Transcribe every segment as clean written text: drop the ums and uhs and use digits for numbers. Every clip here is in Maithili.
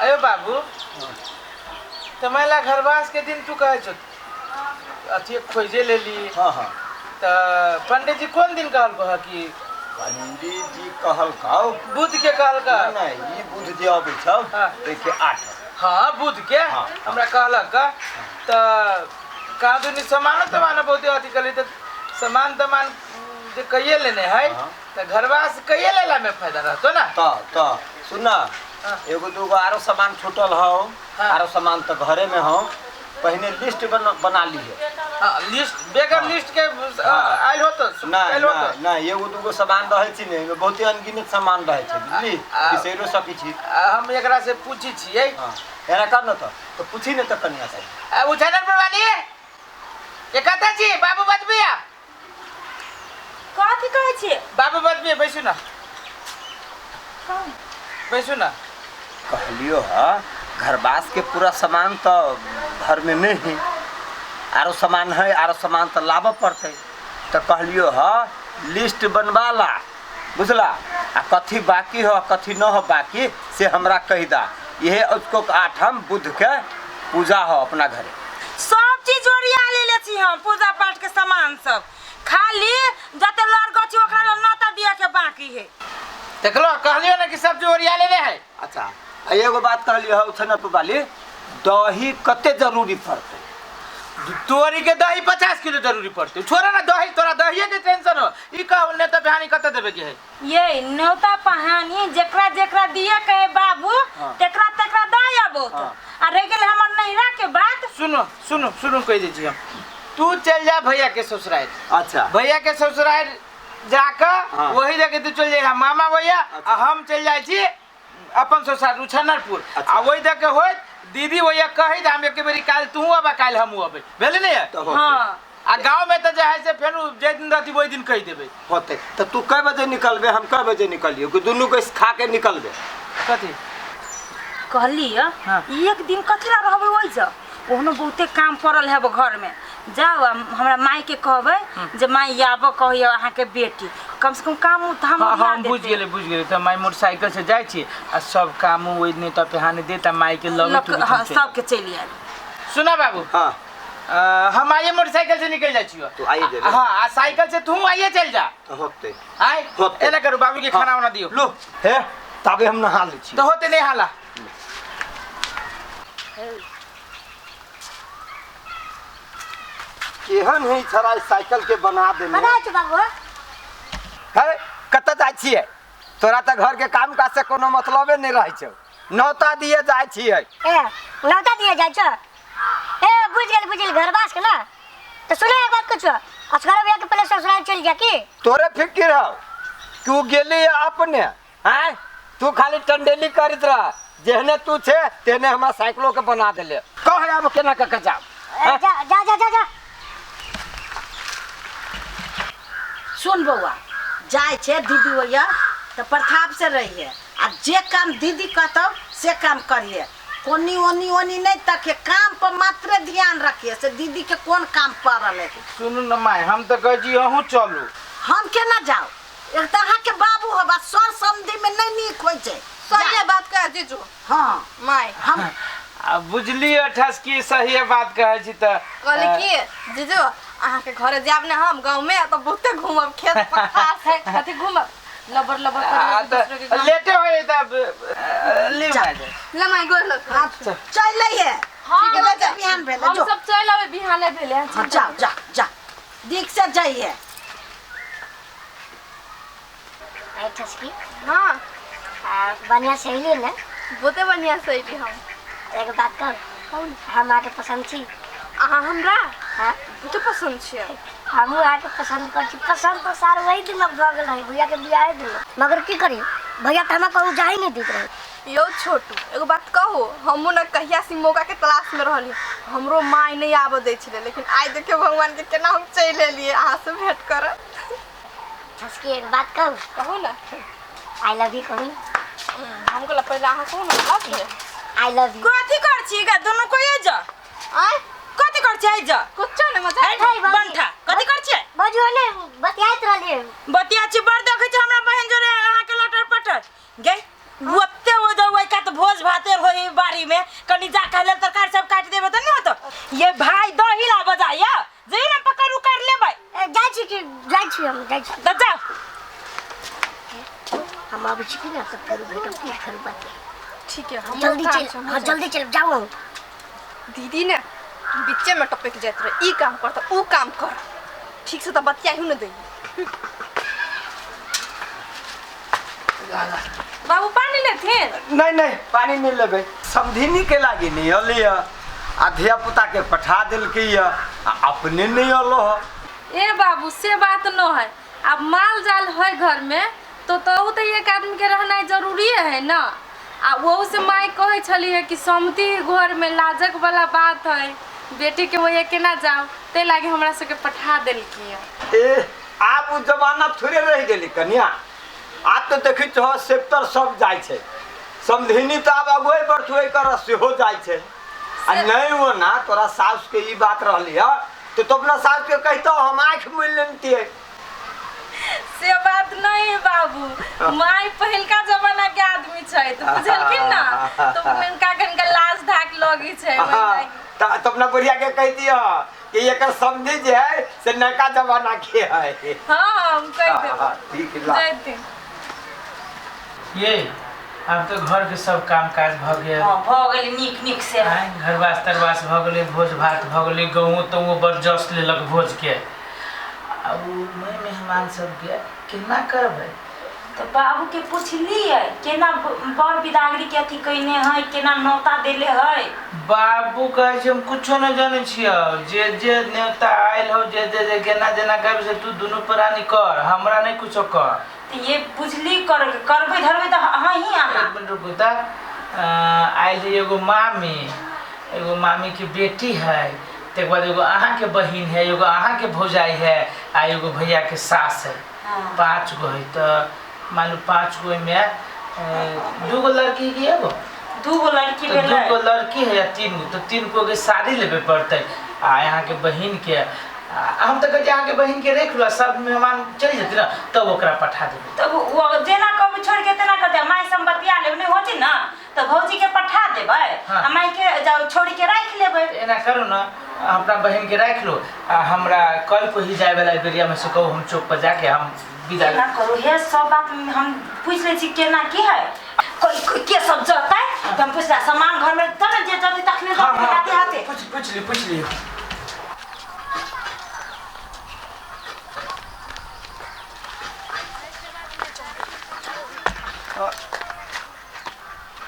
अयो बाबू, तऽ मानि ला घरवास के दिन तू कहै छौ अथी खोजे लेली। हाँ हाँ। तऽ पंडित जी कोन दिन कहलको हँ कि? पंडित जी कहलकौ बुध के कहलका। नहीं, ई बुध जे अबै छौ। हाँ। ताहिके 8। हाँ, बुध के। हाँ। हमरा कहलक तऽ कहाँ दुनी सामानो तमानो बहुते अथी करी, तऽ सामान तमान जे कहिए लेने है। हाँ। तऽ घरवास कहिए लेला में फायदा रहतो ना। तऽ सुन ना। हाँ। एगो दूगो आरो सामान छूटल हौ। हाँ। आरो सामान तऽ घरे में हौ, पहिने लिस्ट बना लीहे। हाँ, लिस्ट बेगर हाँ। लिस्ट के हाँ। आयल हो तो नहीं। आयल हो तो नहीं नहीं, एगो दूगो सामान रहै छै ने, एहिमे बहुते अनगिनत सामान रहै छै, बुझली? बिसैरो सकै छी। हम एकरा से पूछी छियै। हाँ, एना कर न तऽ पूछी ने तऽ कनिया से। उछानरपुर वाली ये कतऽ छी? बाबू बजबिया। कथी कहै छियै? बाबू बजबिया, बैसू ना, बैसू ना। कहलियो ह, घरवास के पूरा सामान तऽ घर में नहीं है, आरो सामान है, आरो सामान तऽ लाबऽ पड़तै। तऽ कहलियो ह, लिस्ट बनवा ला, बुझला? आ कथी बाकी हो, कथी न हो बाकी, से हमरा कहि दा। इहे उसको आठम बुध के पूजा हो अपना घरे। सब चीज ओरिया लेले छी हम, पूजा पाठ के सामान सब। खाली जते लड़ छी ओकरा लग नौता दिया के बाकी है। देखलो, कहलियो ना कि सब चीज ओरिया लेने है। अच्छा, आ एगो बात कहलियो ह उछनपुर वाली, दही कते जरूरी पड़तै? तोरी के दही 50 किलो जरूरी पड़तै। छोड़ा ना दही, तोरा दहिए के टेंशन हो। ई कहू ने तऽ बिहानी कते देबे के है? ये न्योता पहानी जेकरा जेकरा दिए के है बाबू, हाँ। तेकरा तेकरा दे आबो। हाँ। आ रह गेल हमर नैहरा के बात। सुनो सुनो सुनो, कहि दै छी हम। तू चल जा भैया के ससुराल। अच्छा। भैया के ससुराल जाकर हाँ। वही जगह तू चल जाइए मामा भैया। अच्छा। आ हम चल जाइ छी अपन ससुराल उछनरपुर। अच्छा। आ वही जगह होइत दीदी भैया कही हम एक बेरी काल्हि तू अबा, काल्हि हमहूँ अबै, भेलै ने? तऽ होतै। हाँ। आ गाँव में तऽ जे है से फेर जे दिन रहती ओहि दिन कहि देबै। होतै तऽ तू कै बजे निकलबे, हम कै बजे निकलियो कि दुनू के खा के निकलबे? कथी? कहली। हाँ। एक दिन कथी ला रहबै ओहि जग? ओहनो बहुते काम पड़ल है घर में। जाउ आ हमरा माई के कहबै जे माई आबऽ कहियो अहाँके बेटी, कम से कम काम उम तऽ हम हाँ। ओरिया हम बुझि देतै। गेलै, बुझि गेलै। तऽ माइ मोटरसाइकिल से जाइ छी आ सब काम ओहि नहि तऽ पेहाने देत आ माई के लग। लऽ हाँ, सबके चलि आयब। सुना बाबू। हाँ। हम आइए मोटरसाइकिल से निकल जाइ छियो। तू आइए जेबे? हाँ, आ साइकिल से तू आइए चल जा। तऽ होतै। आइ होतै। एना करू, बाबू के खाना उना दियो। लो हे, ताबे हम नहा लै छी। तऽ होते नहीं हाला। केहन है छड़ा साइकिल के बना देने। कतऽ छी बाबू? है, कतऽ जाइ छियै? तोरा तऽ घर के काम काज से कोनो मतलबे नहि रहै छौ। नौता दिए जाइ छियै। ए, नौता दिए जाइ छौ? ए, बुझि गेल, बुझि गेल, घरवास के ना। तऽ सुनो, एक बात कुछो, असगर भैया के पहले ससुराल चलि जा की? तोरे फिकिर हौ कि उ गेली अपने आँय, तू खाली टंडेली करैत रह। जेहने तू छे तेहने हमरा साइकिलो के बना देले। कह, आब केना कऽ के जाब? ए, जा जा जा जा जा। सुन बौआ, जाइ छै दीदी ओइया तऽ प्रताप से रहिए आ जे काम दीदी कहतौ से काम करिए। कोनी ओनी ओनी नहीं तकिए, काम पर मात्र ध्यान रखिए से दीदी के कोन काम पड़ल है। सुनू न माय, हम तऽ कहै छी अहूँ चलू। हम केना जाउ? एक तऽ अहाँके बाबू होबा सर समधि में नहीं नीक होइ छै। सही बात कह जीजू। हाँ। माय। हम आ बुझलियै ठसकी, सही बात कहै छी तऽ। कहली कि जीजू, अहाँके घरे जायब ने हम गाँव में तऽ बहुते घूमब, खेत पथार से कथी घूमब, लबर लबर आ करब दूसरे के तऽ गाँव। लेटे होइ तऽ ली माय। ले माय, गोर लग। हाँ, चल है। हाँ, ठीक है, बिहान भेलै हम जो। सब चलि अबै, बिहाने भेलै। हाँ, जाओ जा जा, दिक से जाइए। अरे ठसकी। हाँ। आ, बढ़िया सहेली ने? बहुते बढ़िया सहेली हम। एगो बात कहू? हम अहाँके पसन्द छी। अहाँ हमरा? हाँ। बहुते पसन्द छियै। हमहूँ अहाँके पसन्द करै छी। पसन्द तऽ सार वही दिन भऽ गेल रहै, भैयाके बियाहे दिन। मगर की करी, भैया तऽ हमरा कहूँ जाही नहि दैत रहै। यौ छोटू, एगो बात कहू? हमहूँ ने कहिया से मौका के तलाश में रहली। हमरो माय नहीं आबऽ दै छलै, लेकिन आइ देखियौ भगवान के केना हम चलि एलियै अहाँ से भेंट करऽ। ठसकी, एक बात कहू? कहू ने। I love you कहू। हम कहलहुँ पहिले अहाँ कहू ने, love you. I love you. कथी कर छी गे दुनू कोई जा? आँय? कथी कर छी जा? कुछो नहि, मजा। हट, हे, बाबू। बंठा, कथी कर छी? बाजू ने, बतियाइत रहलियै। बतिया छी, बड़ देखै छी हमरा बहन जोरे अहाँके लटर पटर गे ओते ओ दे ओइ कात। त भोज भाते होई बाड़ी में कनी जा कहले तरकारी सब काट देबे त नहीं होतो। ये भाई दही ला बजाया जे ना पकड़ उकर लेबै। जाइ छी कि जाइ छी, हम जाइ छी। त जाओ। हम आबै छी कि ना तऽ फेर भेटब की फेर बात। ठीक है, हम जल्दी चल, हाँ जल्दी चल जाओ। हम दीदी ने बीचे में टपक जाइत रहे, ई काम कर त ऊ काम कर, ठीक से त बतियाही न दे। बाबू पानी लेथिन? नहीं नहीं पानी नहीं लेबै। समधिनी के लागी नहीं अली आ धिया पुता के पठा देलकै आ अपने नहीं अलो। ए बाबू से बात न है, अब माल जाल है घर में तो तो एक आदमी के रहना जरूरी है ना। आ वो से माई कहै छली है कि समधी घर में लाजक वाला बात है, बेटी के वही केना जाओ, ते लागी हमरा सबके पठा देलकी है। ए आब उ जमाना थोड़े रह गेली कन्या, आब तो देखै छहो सेक्टर सब जाइ छै, समधिनी तो आब अगुए बढ़थुए कर सेहो जाइ छै। आ नहीं वो ना तोरा सास के ई बात रहली है तो तो अपना सास के कहतो हम आँख मुनि लेतियै। से बात नहीं है बाबू, माई पहिलका जमाना के आदमी छै तो बुझलखिन ना, तो उनका कनका लाज धाक लगी छै। तो अपना बुढ़िया के कह दियो कि एकर समझी जे है से नयका जमाना के है। हां हम कह देब। ठीक है। ये अब तो घर के सब काम काज भ गेल। हां भ गेल नीक नीक से। घरवास तरवास भ गेलै, भोज भात भ गेलै, गहूँ तहूँ बड़ जस लेलक भोज के। आ उ मैं मेहमान सबके केना करबै? तो बाबू के पूछलिए केना बर बिदागरी के अथी कइने है, केना नौता देले है? बाबू कहै छै हम कुछो न जानै छियै, जे जे न्योता आयल हो जे जे जे केना जेना करबै से तू दुनू प्राणी कर, हमरा नहीं कुछो कर। तो ये बुझली कर करबै धरबै तो अहाँ ही आना। एक मिनट रुकू त आयल है एगो मामी, एगो मामी के बेटी है, तकर बाद एगो अहाँ के बहिन है, एगो अहाँ के भौजाई है आ एगो भैया के सास है। हाँ। 5 गो है तो मानू 5 गो में 2 गो लड़की की एगो 2 गो लड़की तो भेलै, 2 गो लड़की है या 3 गो, तो 3 गो के साड़ी लेबे पड़तै। आ यहाँ के बहिन के हम तो कहै अहाँ के बहिन के राखि लो, सब मेहमान चलि जेतै ना तब ओकरा पठा देबै। तब वो जेना कहबै छोड़ के तेना कर दे, माय से हम बतिया लेब, नहीं होती ना तो भौजी के पठा देबै। हाँ। आ माय के जाओ छोड़ के राखि लेबै। एना करू ना अपना बहिन के राखि लो आ हमरा कल को ही जाए वाला बेरिया में से कहू हम चौक पर जाके हम विदा केना करू हे सब बात हम पूछ लै छी केना की है, कोई के सब जतै तो हम पूछ सामान घर में तब ने जे जतै तखने हाथे हाथे पूछ पूछ ली पूछ ली।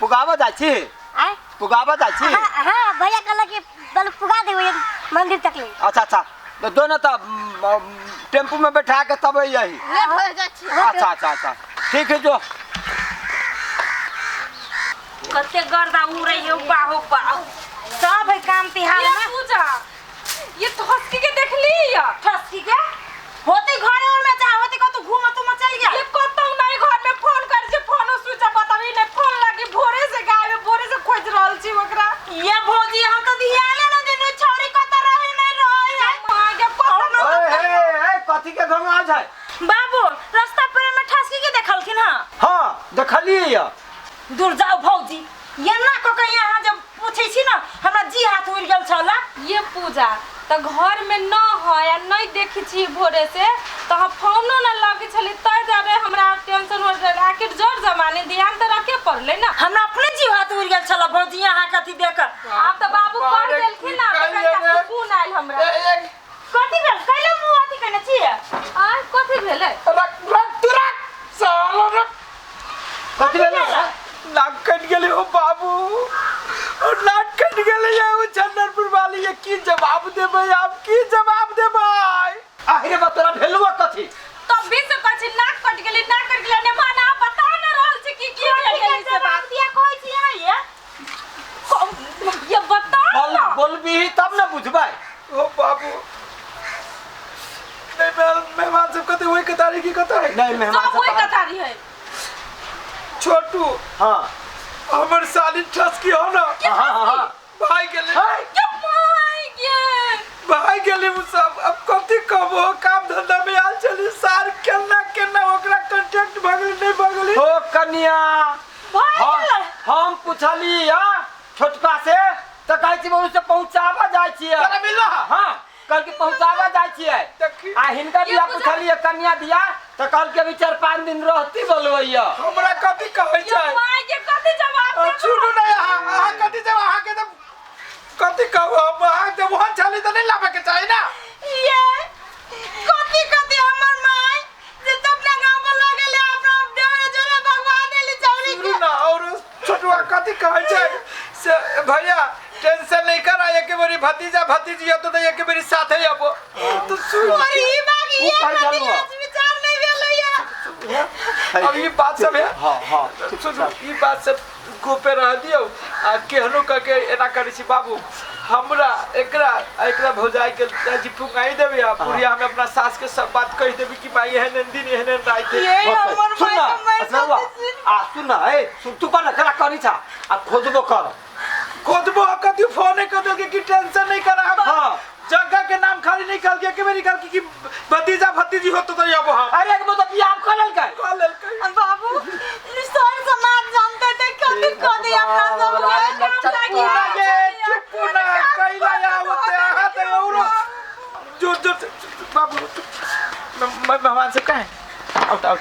पुगाबऽ जाइ छी? पुगाबऽ जाइ छी? हाँ भैया कहलक कि बल पुगा देबै मंदिर तक ले। अच्छा अच्छा तो दोनों तो टेम्पू में बैठा के तब यही। अच्छा अच्छा अच्छा ठीक है। जो कते गर्दा उड़ै है बाहो बाहो सब है काम तिहार में। पूजा ये ठसकी के देखली या? ठसकी के होते घरे में जा होते कतौ घूम तुम चल गया। ये कतौ नहीं घर में फोन कर जे फोन स्विच बताबी नहीं फोन लागी भोरे से गायब, भोरे से खोज रहल छी ओकरा। ये भौजी हम तो ध्यान न देने छोरी कत रहे नहीं रहे है। मां के पता ओए हे ए कथि के घंगाव छै? बाबू रास्ता पर में ठसकी के देखलखिन। हां हां देखलिए या। दूर जाओ भौजी ये ना को के यहां जब पूछै छी ना हमरा जी हाथ उड़ गेल छला। ये पूजा त घर में न है या नहीं देखी छी भोरे से तो हम फोनो न लगे छली तय जाबे हमरा टेंशन हो जाए। आखिर जोर जमाने ध्यान त रखे पड़ले ना। हमरा अपने जी हाथ उड़ गेल छला भौजी यहां कथि देख। आब त बाबू कह देलखिन ना त फोन आयल हमरा। कथि भेल कैले मुंह अथि केने छी? आ कथि भेलै? रख रख रख साला रख कथि भेलै? नाक कट गेलै ओ बाबू, ओ नाक कट गेलै ओ चंदनपुर वाली। ये की जवाब देबै आप, की जवाब देबै? आहिरे बा तोरा भेलुआ कथि? तब भी से कहै छी नाक कट गेलै, नाक कट गेलै ने माना बता न रहल छी की की भेल गेलै से बात। दिया कहै छी अहाँ ये ये बता बोल बोलबी तब न बुझबै। ओ बाबू नहीं मेहमान सब कते ओइ कतारी की कतारी? नहीं मेहमान सब ओइ कतारी है छोटू। हां हमर साली ठसकी हो ना। हां हां भाई गेलै के भाई गेल, भाई गेलै उ सब। अब कथि कहबो काम धंधा में आल चली सार केना केना ओकरा कांटेक्ट भगली नहीं भगली। ओ कन्या भाई गेलै। हम पूछ पूछली हां छोटका से त कहै छी बहुत से पहुंचाबा जाइ छियै। तोरा मिललो हा? हां, कहल कि पहुंचाबा जाइ छियै। देखी। आ हिनका बिया पूछलियै कन्या दिया त कहल कि अभी 4-5 दिन रहती बोलबैया। हमरा कथी कहै छै? माय के कथी जवाब देबो? सुनू ने, अहाँ अहाँ कथी जब अहाँके तऽ कथी कहू हम? अहाँ जब वहाँ छली तऽ नहीं लाबे के चाही ना। ये कथी कथी हमर माय जे तो अपना गांव पर लगेले अपना देवर जोरे भगवान देली चौरी सुनू के। ना, और छोटुआ कथी कहै छै से भैया टेंशन नहीं कर, एक बेरी भतीजा भतीजी होतो तऽ एक बेरी साथे अबो तो सुन। और ई बात ये ऊ कहै कथी छलहुँ। आज विचार नहीं भेलै ये। अब ई बात सब है। हां हां। सुनू, ई बात सब गोपे रह दियौ आ केहनो कह के एना करै छी बाबू, हमरा एकरा आ एकरा भौजाई के जी फुंगाई देबै आ बुढ़िया हम अपना सास के सब बात कहि देबै कि भाई एहन एहन दिन एहन एहन राति। ये हमर सुन माय ना, के मैं असलुआ, आ सुन ना, ए सुन तू कर ना करा करी छा आ खोजबो कर। खोजबो कथी? फोने कर देलकै कि टेंशन नहीं करा हम। हाँ। जगह के नाम खाली नहीं कहल के बेरी कहल कि भतीजा भतीजी होतो तो अब हम अरे एक तो बियाह कर लेलकै। कह लेलकै। बाबू सर समाज जानते थे कथी कथी अपना सब के काम लागी। ना ये चुप ना कैला या होते अहाँ तो औरो जो जो बाबू मेहमान सब कहाँ है? आओ आओ।